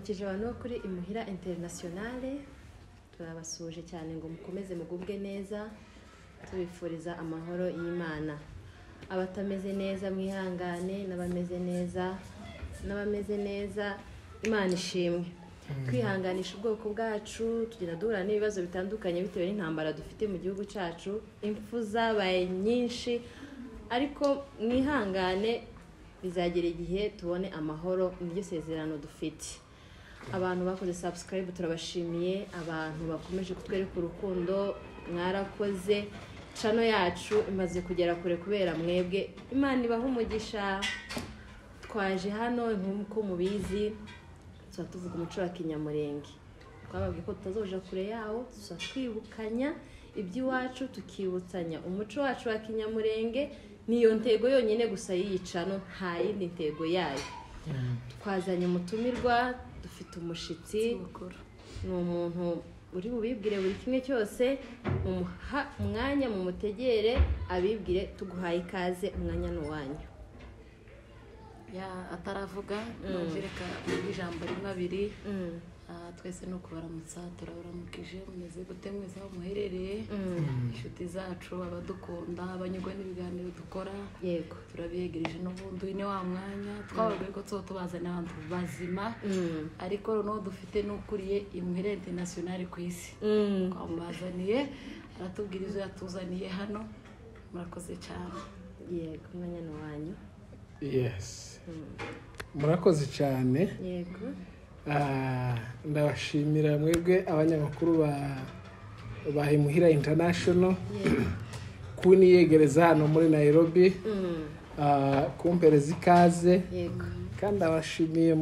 Turaramukije abantu bo kuri Imuhira Internationale, turabasuhuje cyane ngo mukomeze mugubwe neza, tubifuriza amahoro y'Imana. Abatameze neza mwihangane, n'abameze neza n'abameze neza, Imana ishimwe. Twihanganisha ubwoko bwacu, tugenda duhura n'ibibazo bitandukanye bitewe n'intambara dufite mu gihugu cyacu, impfu zabaye nyinshi, ariko mwihangane bizagera igihe tubone amahoro, niryo sezerano dufite. Abantu bakoze subscribe turabashimiye, abantu bakomeje kutwereka urukundo mwarakoze. Channel yacu imaze kugera kure kubera mwebwe, Imana ibahe umugisha. Twaje hano nk'uko mubizi, tuba tuvuga umuco wa Kinyamurenge. Twababwiye ko tutazoja kure yawo, tuza twibukanya iby'iwacu, tukibutsanya umuco wacu wa Kinyamurenge. Niyo ntego yonyine gusa y'iyi channel, nta yindi ntego yayo. Twazanye umutumirwa, dufite umushitsi, ni umuntu uri bubibwire buri kimwe cyose, mumuha umwanya, mumutegere abibwire. Tuguhaye ikaze, umwanya ni uwanyu. Ya ataravuga nongereka ijambo rimwe abiri. Twese ni ukubaramutsa, turabaramukije. Mumeze gute mwese aho muherereye? Inshuti zacu, abadukunda, abanyurwa n'ibiganiro dukora, turabiyegereje n'ubundi. Uyu ni wa mwanya twababwiye ko tuba tubazana abantu bazima, ariko noneho dufite n'ukuriye Imuhira Internationale ku isi. Twamubazaniye, aratubwira izo yatuzaniye hano. Murakoze cyane. Yego, umwanya ni uwanyu. Yes, murakoze cyane. Ndabashimira mwebwe abanyamakuru ba Imuhira International kuniyegereza hano muri Nairobi, kumpereza ikaze. Kandi abashimiye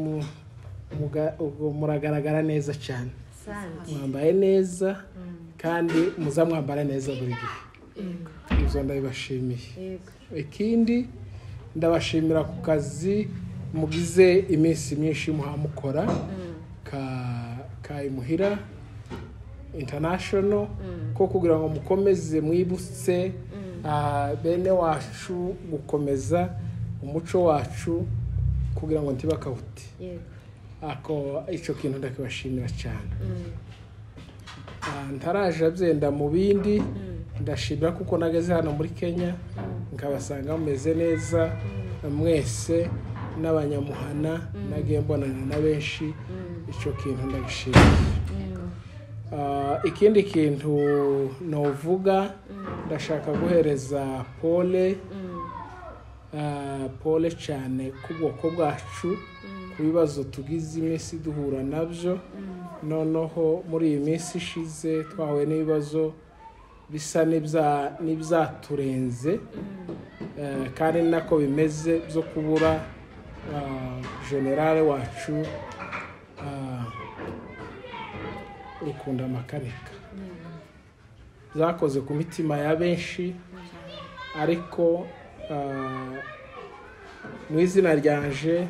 ubwo muragaragara neza cyane. Asante. Mwambaye neza, kandi muza mwambara neza buri gihe. Ibyo ndabibashimiye. Ikindi, ndabashimira ku kazi mugize iminsi myinshi muhamukora ka Imuhira International, ko kugira ngo mukomeze mwibutse bene wacu gukomeza umuco wacu kugira ngo ntibakawute. Ako icyo kintu ndakibashimira cyane. Ntaraje byenda mu bindi, ndashimira kuko nageze hano muri Kenya nkabasanga mumeze neza mwese n'abanyamuhana, nagiye mbonana na benshi, icyo kintu ndagishimiye. Ikindi kintu novuga, ndashaka guhereza pole, pole cyane ku bwoko bwacu, ku bibazo tugize iminsi duhura nabyo. Noneho muri iyi minsi ishize twahuye n'ibibazo bisa n'ibyaturenze, kandi ni nako bimeze, byo kubura generale wacu, Rukunda Makanika. Byakoze ku mitima ya benshi, ariko mu izina ryanje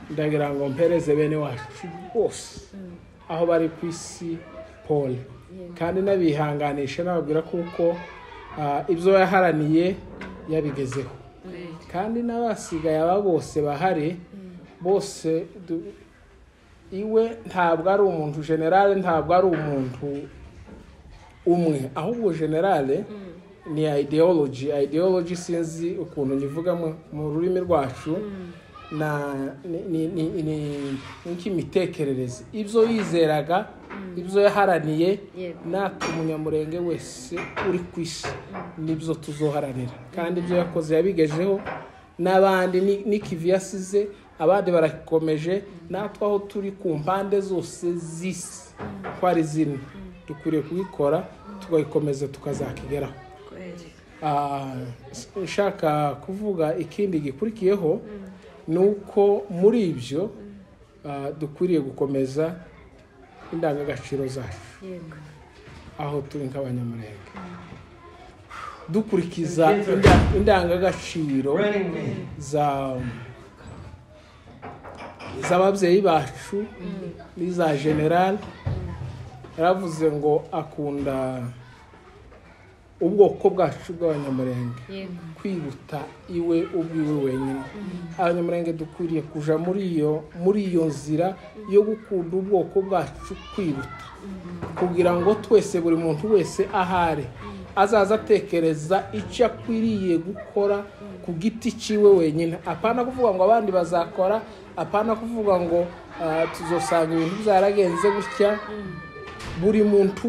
ndagira ngo mpereze bene wacu bose aho bari ku isi pole, kandi n'abihanganisha, nababwira kuko ibyo yaharaniye yabigezeho, kandi n'abasigaye aba bose bahari bose iwe ntabwo ari umuntu, generale ntabwo ari umuntu umwe, ahubwo generale ni ideology. Ideology sinzi ukuntu nyivuga mu rurimi rwacu, na ni nk'imitekerereze, ibyo yizeraga, ibyo yaharaniye. Natwe umunyamurenge wese uri ku isi nibyo tuzoharanira, kandi ibyo yakoze yabigejeho n'abandi, n'ikivi yasize abandi barakomeje. Natwe aho turi ku mpande zose z'isi ko ari zine, dukwiriye kubikora, tugakomeza tukazakigeraho. Nshaka kuvuga ikindi gikurikiyeho ni uko muri ibyo dukwiriye gukomeza indangagaciro zacu aho turi nk'abanyamurenge, dukurikiza indangagaciro z'ababyeyi bacu n'iza general. Yaravuze ngo akunda ubwoko bwacu bw'Abanyamurenge kwiruta iwe ubwiwe wenyine. Abanyamurenge dukwiriye kuja muri iyo nzira yo gukunda ubwoko bwacu kwiruta, kugira ngo twese buri muntu wese ahari azaza atekereza icyo akwiriye gukora ku giti ciwe wenyine, apana kuvuga ngo abandi bazakora, apana kuvuga ngo tuzosanga ibintu byaragenze gutya. Buri muntu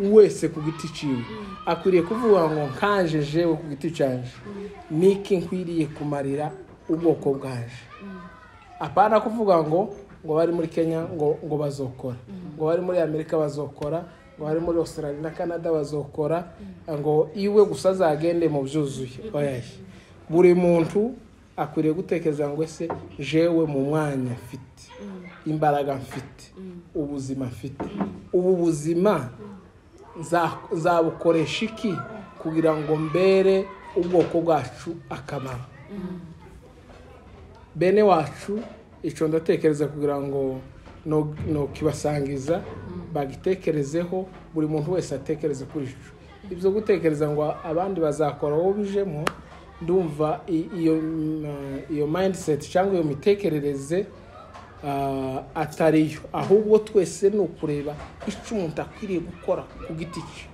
wese ku giti ciwe akwiriye kuvuga ngo nkanje jewe ku giti canje niki nkwiriye kumarira ubwoko bwanje, apana kuvuga ngo bari muri Kenya ngo bazokora, ngo bari muri Amerika bazokora, ngo bari muri Australia na Canada bazokora, ngo iwe gusa azagende mu byuzuye. Oya, buri muntu akwiriye gutekereza ngo ese jewe mu mwanya mfite, imbaraga mfite, ubuzima mfite, ubu buzima nzabukoresha iki kugira ngo mbere ubwoko bwacu akamaro. Bene wacu icyo ndatekereza kugira ngo no kibasangiza bagitekerezeho, buri muntu wese atekereze kuri ico. Ibyo gutekereza ngo abandi bazakora wowe bijemo, ndumva iyo mindset cyangwa iyo mitekerereze atariyo, ahubwo twese ni ukureba icyo umuntu akwiriye gukora ku giti cye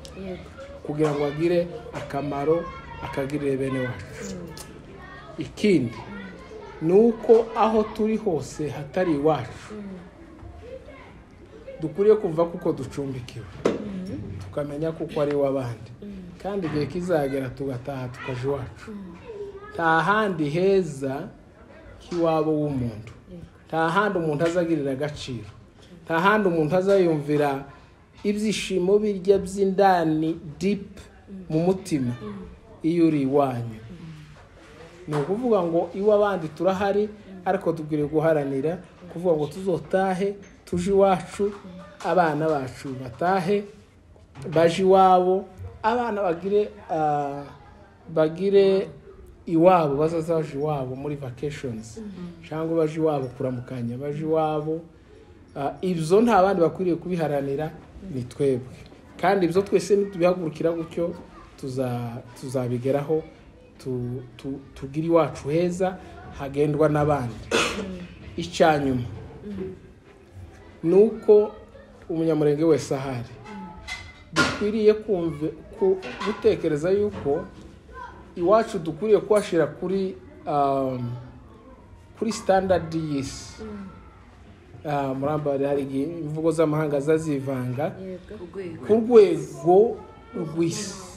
kugira ngo agire akamaro akagirire bene wacu. Ikindi ni uko aho turi hose hatari iwacu dukwiriye kuva kuko ducumbikiwe, tukamenya kuko ari iw'abandi, kandi igihe kizagera tugataha tukaja iwacu. Nta handi heza k'iwabo w'umuntu, nta handi umuntu azagirira agaciro, nta handi umuntu azayumvira ibyishimo birya by'indani deep mu mutima iyo uri iwanyu. Ni ukuvuga ngo iw'abandi turahari, ariko dukwiriye guharanira kuvuga ngo tuzotahe tuje iwacu, abana bacu batahe baje iwabo, abana bagire iwabo, bazaza baje iwabo muri vacations cyangwa baje iwabo kuramukanya, baje iwabo. Ibyo nta bandi bakwiriye kubiharanira, ni twebwe, kandi ibyo twese nitubihagurukira gutyo tuzabigeraho, tugire iwacu heza hagendwa n'abandi. Icyanyuma ni uko Umunyamurenge wese ahari dukwiriye gutekereza yuko iwacu dukwiriye kuhashyira kuri standard y'isi. Murambari hari imvugo z'amahanga zazivanga ku rwego rw'isi.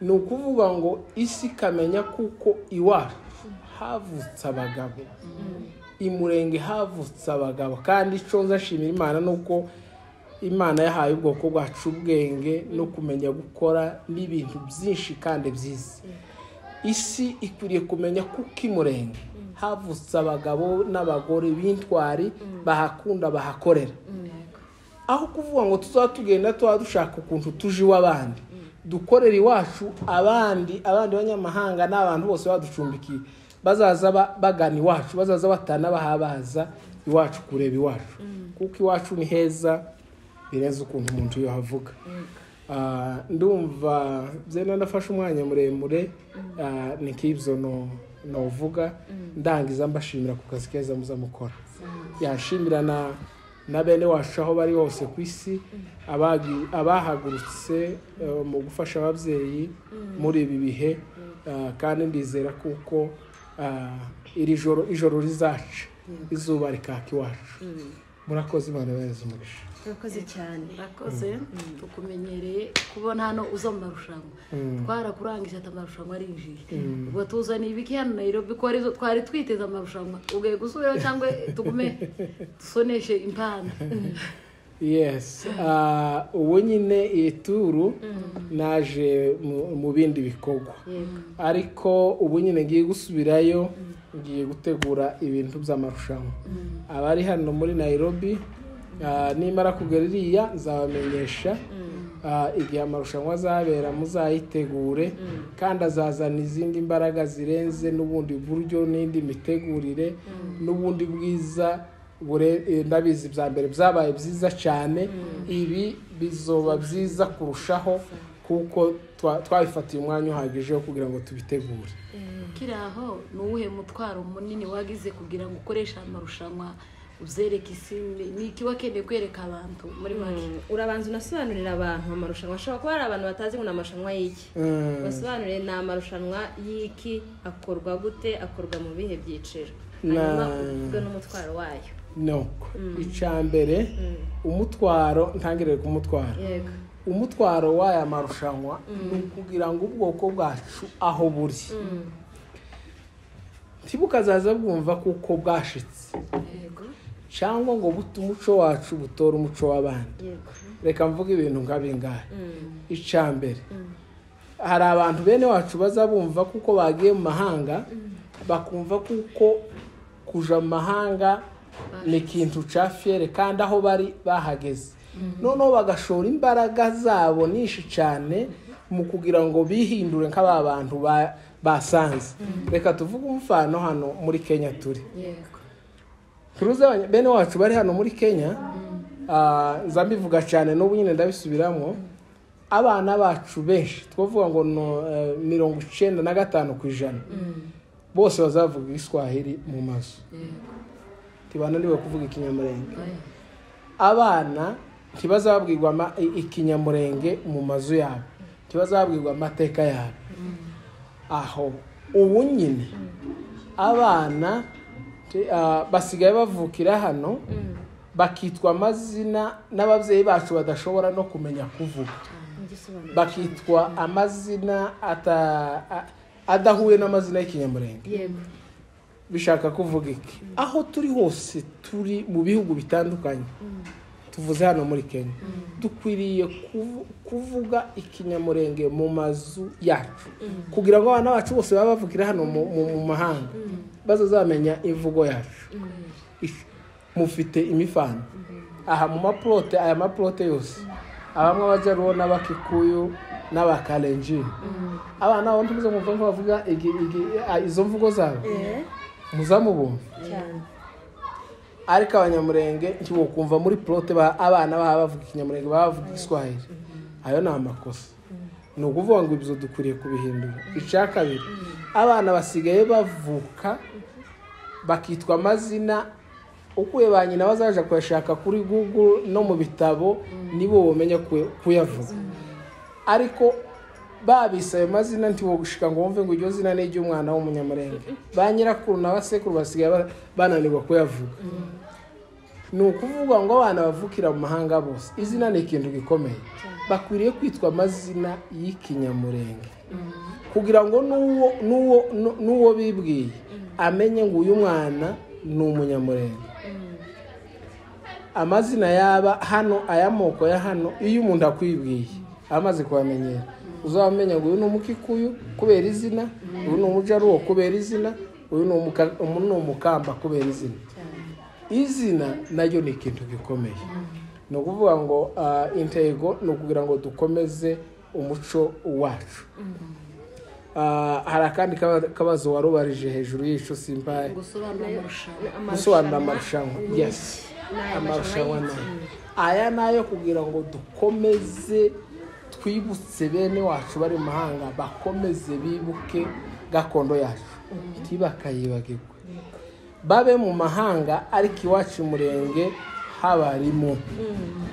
Ni ukuvuga ngo isi ikamenya kuko iwacu havutse abagabo, Imurenge havutse abagabo, kandi icyo nzashimira Imana nuko Imana yahaye ubwoko bwacu ubwenge no kumenya gukora n'ibintu byinshi kandi byiza. Isi ikwiriye kumenya kuko Imurenge havutse abagabo n'abagore b'intwari bahakunda bahakorera. Aho kuvuga ngo tuzaba tugenda tuba dushaka ukuntu tuje iw'abandi, dukorera iwacu, abandi banyamahanga n'abantu bose baducumbikiye bazaza bagana iwacu, bazaza batana bahabaza iwacu kureba iwacu, kuko iwacu ni heza birenze ukuntu umuntu yahavuga. Ndumva byena nafashe umwanya muremure, ni kibyo novuga. Ndangiza mbashimira ku kazi keza muzamukora, yashimira na bene wacu aho bari hose ku isi, abahagurutse mu gufasha ababyeyi muri ibi bihe, kandi ndizera kuko iri joro ijoro rizaca izuba rikaka iwacu. Murakoze, Imana ibahereze umugisha. Murakoze cyane. Murakoze, tukumenyereye kubona hano uza mu marushanwa, twarakurangije ati amarushanwa arinjiye, ubwo tuzaniye ibiki hano Nairobi ko arizo twari twiteze amarushanwa, ugiye gusubirayo cyangwa tugume dusoneshe impano? Yes, ubu nyine iyi turu naje mu bindi bikorwa, ariko ubu nyine ngiye gusubirayo, ngiye gutegura ibintu by'amarushanwa. Abari hano muri Nairobi, nimara kugera iriya nzabamenyesha igihe amarushanwa azabera, muzayitegure, kandi azazana izindi mbaraga zirenze n'ubundi buryo n'indi mitegurire n'ubundi bwiza. Ndabizi bya mbere byabaye byiza cyane, ibi bizoba byiza kurushaho, ku Kuko twabifatiye umwanya uhagije wo kugira ngo tubitegure. Kiraho ni uwuhe mutwaro munini wagize kugira ngo ukoreshe amarushanwa uzereke isi? Ni iki wakeneye kwereka abantu muri make? Urabanza unasobanurira abantu amarushanwa. Ashobora kuba hari abantu batazi ngo ni amarushanwa y'iki. Basobanurire ni amarushanwa y'iki, akorwa gute, akorwa mu bihe byiciro, hanyuma uvuge n'umutwaro wayo. No, icya mbere umutwaro, ntangirire ku mutwaro. Yego. Umutwaro w'aya marushanwa ni ukugira ngo ubwoko bwacu aho buri ntibukazaza bwumva kuko bwashitse, Yego. cyangwa ngo bute umuco wacu butore umuco w'abandi. Yego. Reka mvuge ibintu nka bingahe. Icya mbere, hari abantu bene wacu baza bumva kuko bagiye mu mahanga, bakumva kuko kuja mu mahanga ni ikintu ca fiere, kandi aho bari bahageze, noneho bagashora imbaraga zabo nyinshi cyane mu kugira ngo bihindure nk'aba bantu basanze. Reka tuvuge umufano hano muri Kenya turi. Yego. Turuzi bene wacu bari hano muri Kenya, nza mbivuga cyane n'ubu nyine ndabisubiramo, abana bacu benshi twavuga ngo no, 95% bose bazavuga Igiswahili mu mazu. Yego. Ntibananiwe kuvuga Ikinyamurenge. Oya. Abana ntibazabwirwa Ikinyamurenge mu mazu yabo, ntibazabwirwa amateka yabo. Aho ubu nyine abana basigaye bavukira hano bakitwa amazina n'ababyeyi bacu badashobora no kumenya kuvuga, Igisobanuro. bakitwa amazina adahuye n'amazina y'Ikinyamurenge. Yego. Bishaka kuvuga iki? Aho turi hose, turi mu bihugu bitandukanye, tuvuze hano muri Kenya, dukwiriye kuvuga Ikinyamurenge mu mazu yacu, kugira ngo abana bacu bose baba bavugira hano mu mahanga bazazamenya imvugo yacu. Mufite imifano aha mu maplote, aya maplote yose abamwe abajaruwo n'abakikuyu n'abakalenjin, abana babo ntimuze mwumva ko bavuga izo mvugo zabo, muzamubumva Cyane. Ariko Abanyamurenge ntiwokumva muri plote abana baba bavuga Ikinyamurenge, baba bavuga Igiswahili. Ayo ni amakosa. Ni ukuvuga ngo ibyo dukwiriye kubihindura. Icya kabiri, abana basigaye bavuka bakitwa amazina ukuye ba nyina bazaja kuyashaka kuri Google no mu bitabo, nibo bamenya kuyavuga. Ariko babise ayo mazina ntiwogushika ngo wumve ngo iryo zina ni iry'umwana w'Umunyamurenge. Ba nyirakuru na basekuru basigaye bananirwa kuyavuga. Ni ukuvuga ngo abana bavukira mu mahanga bose, izina ni ikintu gikomeye, bakwiriye kwitwa amazina y'Ikinyamurenge, kugira ngo n'uwo bibwiye amenye ngo uyu mwana ni Umunyamurenge. Amazina yaba hano, aya moko ya hano, iyo umuntu akwibwiye amaze kuyamenyera, uzamenya ngo uyu ni Umukikuyu kubera izina, uyu ni Umujaruwo kubera izina, uyu ni Umukamba kubera izina. Izina naryo ni ikintu gikomeye. Ni ukuvuga ngo intego ni ukugira ngo dukomeze umuco wacu. Hari akandi kabazo warubarije hejuru y'ico simpaye. Gusobanura amarushanwa. Gusobanura amarushanwa. Yes. Amarushanwa nayo. Aya nayo kugira ngo dukomeze twibutse bene wacu bari mu mahanga, bakomeze bibuke gakondo yacu, ntibakayibagirwe. Babe mu mahanga ariko iwacu Murenge habarimo.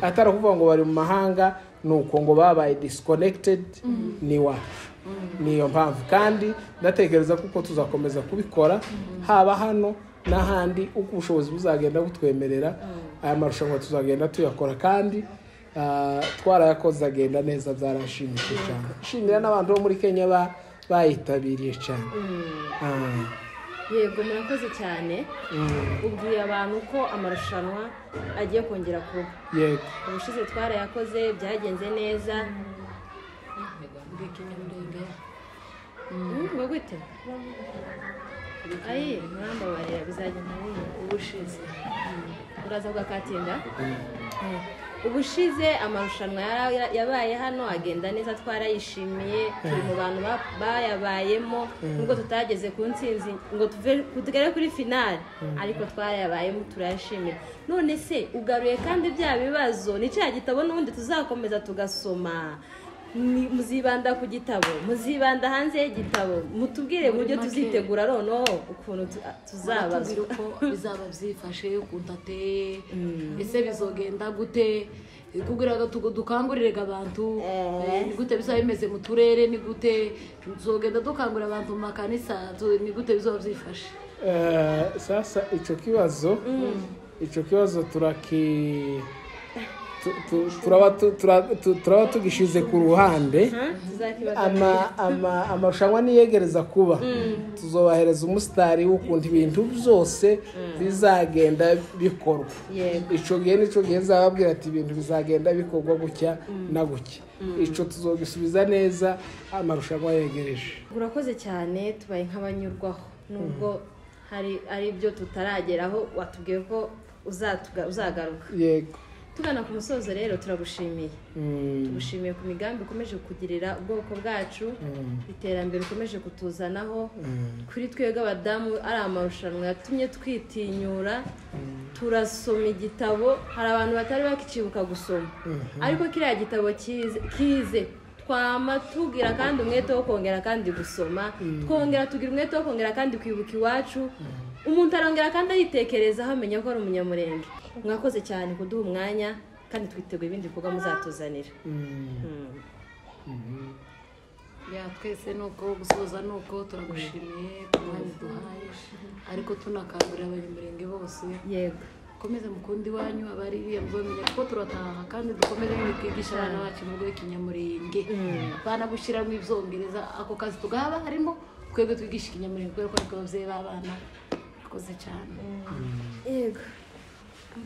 Atari ukuvuga ngo bari mu mahanga nuko ngo babaye disconnected ni wacu. Niyo mpamvu kandi ndatekereza kuko tuzakomeza kubikora haba hano n'ahandi uko ubushobozi buzagenda butwemerera. Aya marushanwa tuzagenda tuyakora kandi twarayakoze agenda neza, byarashimishije cyane. Nshimira n'abantu bo muri Kenya bayitabiriye cyane. Yego, murakoze cyane. Ubwiye abantu ko amarushanwa agiye kongera kuba. Yego. Ubushize twarayakoze byagenze neza. Ikinyamurenge. Ngo gute? Ayi, murambabarira, bizagenda neza. Ubushize. Uraza bwakatinda? Ubushize amarushanwa yabaye hano agenda neza, twarayishimiye, turi mu bantu bayabayemo, nubwo tutageze ku ntsinzi ngo tugere kuri finale, ariko twarayabayemo turayashimira. None se ugaruye kandi bya bibazo, ni cya gitabo n'ubundi tuzakomeza tugasoma. Muzibanda ku gitabo, muzibanda hanze y'igitabo, mutubwire uburyo tuzitegura noneho ukuntu tuzabazwa, uko bizaba byifashe, ukuntu ateye, ese bizogenda gute, kugira ngo dukangurire abantu, ni gute bizaba bimeze mu turere, ni gute tuzogenda dukangurira abantu mu makanisa, ni gute bizaba byifashe. Sasa icyo kibazo turaba tugishize ku ruhande. Amarushanwa niyegereza kuba tuzobahereza umusitari w'ukuntu ibintu byose bizagenda bikorwa. Ico gihe nico gihe nzababwira ati ibintu bizagenda bikorwa gutya na gutya. Ico tuzogisubiza neza amarushanwa yegereje. Urakoze cyane, tubaye nk'abanyurwaho nubwo hari ari byo tutarageraho, watubwiye ko uzagaruka. Yego. Tugana ku musozo rero, turagushimiye. Tugushimiye ku migambi ukomeje kugirira ubwoko bwacu, iterambere ukomeje kutuzanaho. Kuri twebwe abadamu ari amarushanwa yatumye twitinyura, turasoma igitabo. Hari abantu batari bakicibuka gusoma, ariko kiriya gitabo kize twama tugira kandi umwete wo kongera kandi gusoma, twongera tugira umwete wo kongera kandi kwibuka iwacu. Umuntu arongera kandi aritekerezaho, amenya ko ari umunyamurenge. Mwakoze cyane kuduha umwanya, kandi twiteguye ibindi bikorwa muzatuzanira. Ya twese nuko gusoza nuko turagushimiye ku mwanya duhaye, ariko tunakangurira abanyamurenge bose. Yego. Komeze mukundi wanyu abari muzomenya ko turataha, kandi dukomeze kwigisha abana bacu mu rw'ikinyamurenge. Bana gushira mu ivyongereza ako kazi tugaba harimo twebwe twigisha ikinyamurenge kubera ko ariko abavyeyi b'abana. Murakoze cyane. Yego.